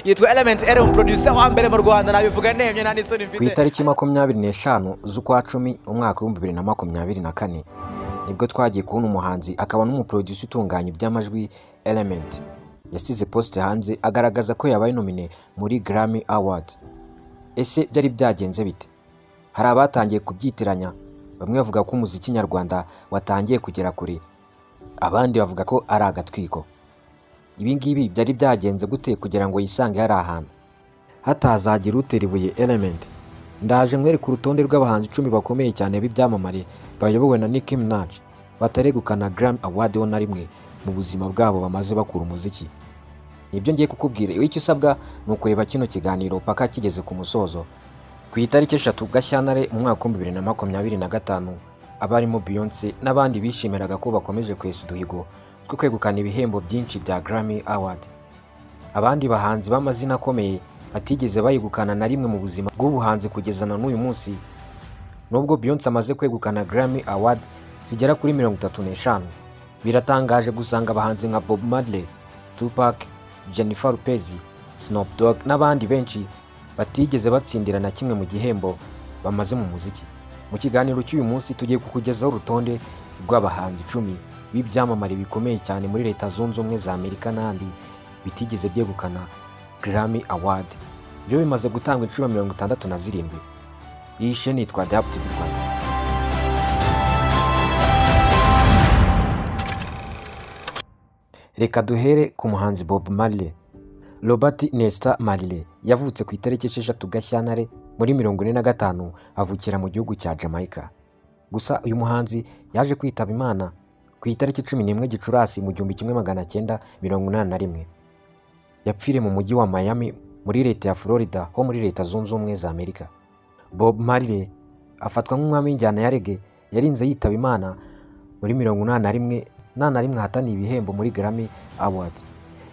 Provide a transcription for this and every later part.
Yitwa Element Eleeeh, umuproducer wa mbere mu Rwanda, nabivuga nemye, nta n'isoni Ku mfite. itariki 25 z'ukwa 10, umwaka w'2024, nibwo twagiye kubona umuhanzi akaba n'umuproducer utunganya iby'amajwi Element yasize post hanze agaragaza ko yabaye nominé muri Grammy Awards. Ese byari byagenze bite? Hari abatangiye kubyitiranya, bamwe bavuga ko umuziki nyarwanda watangiye kugera kure, abandi bavuga ko ari agatwiko. Ibi ngibi byari byagenze gute kugira ngo yisange hari ahantu hatazagira utera ibuye Element? Ndaje nkwereka urutonde rw'abahanzi 10 bakomeye cyane b'ibyamamare bayobowe na Nicki Minaj bataregukana Grammy Award ho na rimwe mu buzima bwabo bamaze bakura umuziki. Nibyo ngiye kukubwira. Icyo usabwa ni ukureba kino kiganiro paka kigeze ku musozo. Ku itariki 3 Gashyantare mu mwaka w'2025, abarimo Beyonce n'abandi bishimiraga ko bakomeje kwesa uduhigo two kwegukana ibihembo byinshi bya Grammy Award. Abandi bahanzi b'amazina akomeye batigeze bayegukana na rimwe mu buzima bw'ubuhanzi kugeza na n'uyu munsi. Nubwo Beyonce amaze kwegukana Grammy Award zigera kuri 35, biratangaje gusanga abahanzi nka Bob Marley, Tupac, Jennifer Lopez, Snoop Dogg n'abandi benshi batigeze batsindira na kimwe mu gihembo bamaze mu muziki. Mu kiganiro cy'uyu munsi tugiye kukugezaho urutonde rw'abahanzi 10 b'ibyamamare bikomeye cyane muri Leta Zunze Ubumwe za Amerika n'ahandi bitigeze byegukana Grammy Award, byo bimaze gutangwa inshuro 67. Iyi sheni yitwa Dab TV Rwanda. Reka duhere ku muhanzi Bob Marley. Robert Nesta Marley yavutse ku itariki 6 Gashyantare muri 45, avukira mu gihugu cya Jamaica. Gusa uyu muhanzi yaje kwitaba Imana ku itariki 11 Gicurasi mu 1981. Yapfiriye mu mujyi wa Miami muri leta ya Florida ho muri Leta Zunze Ubumwe za Amerika. Bob Marley afatwa nk'umwami w'injyana ya reggae, yarinze yitaba Imana muri 81 nta na rimwe ahataniye ibihembo muri Grammy Awards.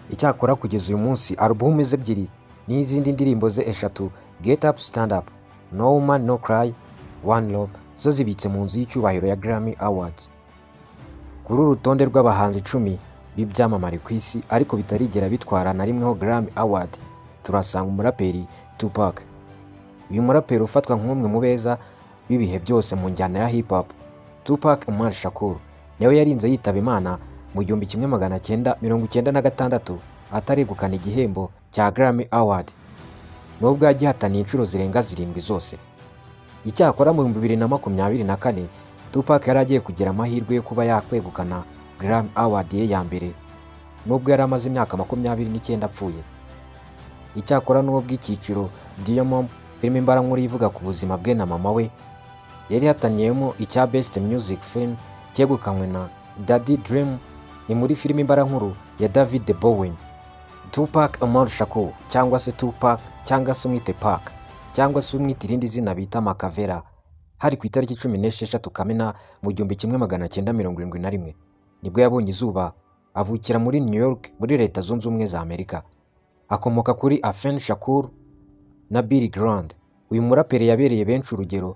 Icyakora kugeza uyu munsi alubumu ze ebyiri n'izindi ndirimbo ze eshatu, Get Up Stand Up, No Woman No Cry, One Love, zo zibitse mu nzu y'icyubahiro ya Grammy Awards. Kuri uru rutonde rw'abahanzi 10 b'ibyamamare ku isi ariko bitarigera bitwara na rimwe ho Grammy Award, turasanga umuraperi Tupac. Uyu muraperi ufatwa nk'umwe mu beza b'ibihe byose mu njyana ya hip hop, Tupac Umar Shakur, nawe yarinze yitaba Imana mu 1996 ataregukana igihembo cya Grammy Award, nubwo yagihataniye inshuro zirenga zirindwi zose. Icyakora mu 2024 Tupac yari agiye kugira amahirwe yo kuba yakwegukana Grammy Award ye ya mbere, nubwo yari amaze imyaka 29 apfuye. Icyakora n'ubwo icyiciro Dear Mom, filime mbarankuru ivuga ku buzima bwe na mama we, yari ihataniyemo icya Best Music Film cyegukanywe na Daddy Dream, ni muri filime mbarankuru ya David Bowie. Tupac Umar Shakur cyangwa se Tupac cyangwa se umwite Pac cyangwa se umwite irindi zina bita Makaveli, hari ku itariki 16 Kamena mu 1971 nibwo yabonye izuba, avukira muri New York muri Leta Zunze Ubumwe za Amerika. Akomoka kuri Afeni Shakur na Bill Grande. Uyu muraperi yabereye benshi urugero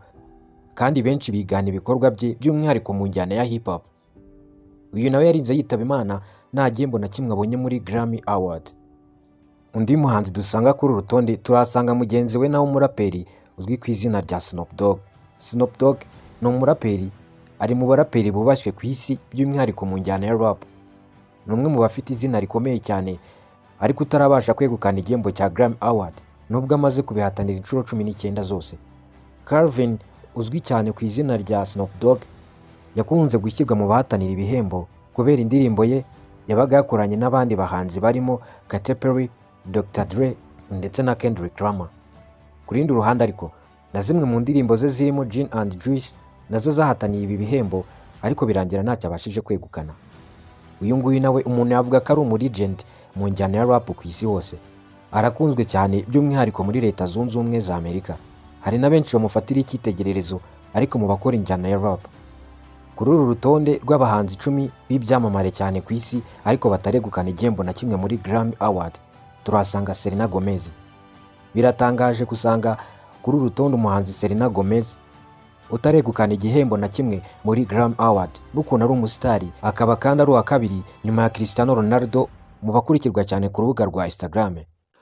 kandi benshi bigana ibikorwa bye, by'umwihariko mu njyana ya hip hop. Uyu nawe yarinze yitaba Imana nta gihembo na kimwe abonye muri Grammy Award. Undi muhanzi dusanga kuri uru rutonde, turahasanga mugenzi we nawe umuraperi uzwi ku izina rya Snoop Dogg. Snoop Dogg ni umuraperi, ari mu baraperi bubashywe ku isi by'umwihariko mu njyana ya rap. Ni umwe mu bafite izina rikomeye cyane ariko utarabasha kwegukana igihembo cya Grammy Award nubwo amaze kubihatanira inshuro 19 zose. Calvin uzwi cyane ku izina rya Snoop Dogg yakunze gushyirwa mu bahatanira ibihembo kubera indirimbo ye yabaga yakoranye n'abandi bahanzi barimo Katy Perry, Dr Dre ndetse na Kendrick Lamar. Ku rundi ruhande ariko na zimwe mu ndirimbo ze zirimo Gin and Juice nazo zahataniye ibi bihembo, ariko birangira ntacyo abashije kwegukana. Uyu nguyu nawe umuntu yavuga ko ari umu legend mu njyana ya rap ku isi hose. Arakunzwe cyane by'umwihariko muri Leta Zunze Ubumwe za Amerika. Hari na benshi bamufatira icyitegererezo ariko mu bakora injyana ya rap. Kuri uru rutonde rw'abahanzi 10 b'ibyamamare cyane ku isi ariko bataregukana igihembo na kimwe muri Grammy Award, turahasanga Selena Gomez. Biratangaje gusanga kuri uru rutonde umuhanzi Selena Gomez utaregukana igihembo na kimwe muri Grammy Award, n'ukuntu ari umusitari, akaba kandi ari uwa kabiri nyuma ya Cristiano Ronaldo mu bakurikirwa cyane ku rubuga rwa Instagram.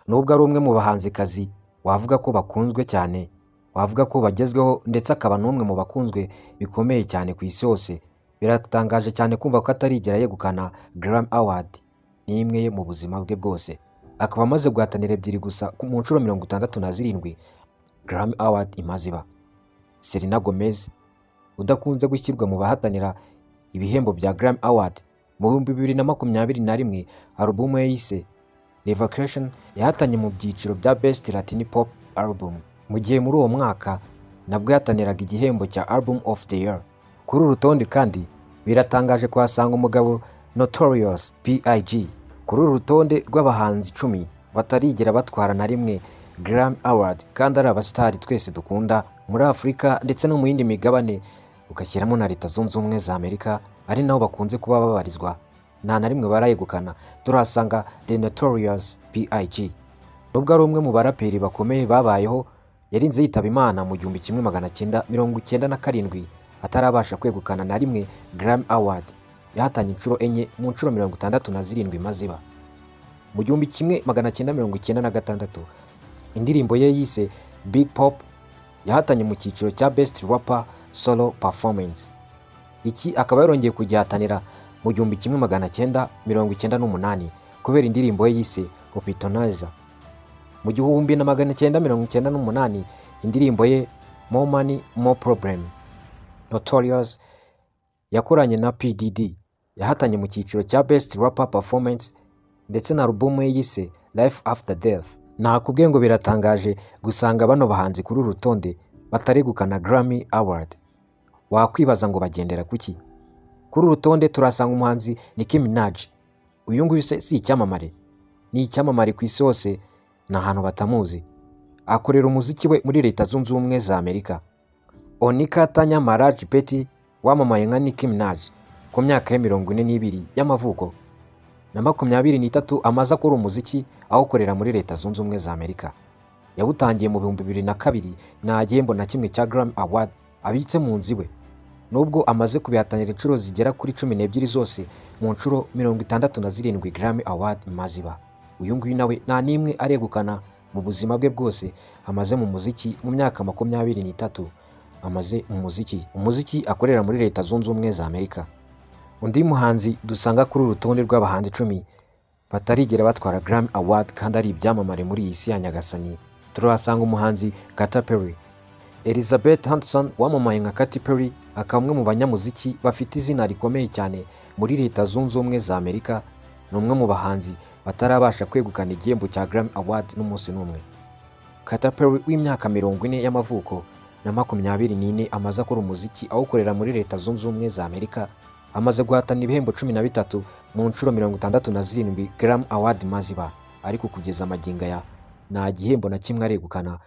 Nubwo ari umwe mu bahanzikazi wavuga ko bakunzwe cyane, wavuga ko bagezweho, ndetse akaba n'umwe mu bakunzwe bikomeye cyane ku isi hose, biratangaje cyane kumva ko atarigera yegukana Grammy Award n'imwe ye mu buzima bwe bwose, akaba amaze guhatanira ebyiri gusa mu nshuro 67 Grammy Award imaze iba. Selena Gomez, udakunze gushyirwa mu bahatanira ibihembo bya Grammy Award, mu 2021 alubumu ye yise Revocation yahatanye mu byiciro bya Best Latin Pop Album, mu gihe muri uwo mwaka nabwo yahataniraga igihembo cya Album of the Year. Kuri uru rutonde kandi biratangaje kuhasanga umugabo Notorious B.I.G. Kuri uru rutonde rw'abahanzi 10 batarigera batwara na rimwe Grammy Award kandi ari abasitari twese dukunda muri Afurika ndetse no mu yindi migabane, ugashyiramo na Leta Zunze Ubumwe za Amerika ari naho bakunze kuba babarizwa, nta na rimwe barayegukana, turahasanga The Notorious B.I.G. Nubwo ari umwe mu baraperi bakomeye babayeho, yarinze yitaba Imana mu 1997 atarabasha kwegukana na rimwe Grammy Award. Yahatanye inshuro enye mu nshuro 67 imaze iba. Mu 1996 indirimbo ye yise Big Poppa yahatanye mu cyiciro cya Best Rapper Solo Performance. Iki akaba yarongeye kugihatanira mu 1998 kubera indirimbo ye yise Opportunizer. Mu 1998 indirimbo ye Mo Money Mo Problem Notorious yakoranye na P Diddy yahatanye mu cyiciro cya Best Rapper Performance, ndetse na alubumu ye yise Life After Death. Nakubwiye ngo biratangaje gusanga bano bahanzi kuri uru rutonde bataregukana Grammy Award. Wakwibaza ngo bagendera kuki? Kuri uru rutonde turasanga umuhanzi Nicki Minaj. Uyu nguyu se si icyamamare? Ni icyamamare ku isi hose, ni ahantu batamuzi. Akorera umuziki we muri Leta Zunze Ubumwe za Amerika. Onika Tanya Maraj Petty wamamaye nka Nicki Minaj, ku myaka ye 42 y'amavuko na 23 amaze akora umuziki awukorera muri Leta Zunze Ubumwe za Amerika. Yawutangiye mu 2002, nta gihembo na kimwe cya Grammy Award abitse mu nzu iwe, nubwo amaze kubihatanira inshuro zigera kuri 12 zose mu nshuro 67 Grammy Award imaze iba. Uyu nguyu nawe nta n'imwe aregukana mu buzima bwe bwose amaze mu muziki, mu myaka 23 amaze mu muziki, umuziki akorera muri Leta Zunze Ubumwe za Amerika. Undi muhanzi dusanga kuri uru rutonde rw'abahanzi 10 batarigera batwara Grammy Award kandi ari ibyamamare muri iyi si ya Nyagasani, turahasanga umuhanzi Katy Perry. Elizabeth Hudson wamamaye nka Katy Perry akaba umwe mu banyamuziki bafite izina rikomeye cyane muri Leta Zunze Ubumwe za Amerika, ni umwe mu bahanzi batarabasha kwegukana igihembo cya Grammy Award n'umunsi n'umwe. Katy Perry w'imyaka 40 y'amavuko na 24 amaze akora umuziki awukorera muri Leta Zunze Ubumwe za Amerika, amaze guhatana ibihembo 13 mu nshuro 67 Grammy Award imaze iba, ariko kugeza magingo aya nta gihembo na kimwe aregukana.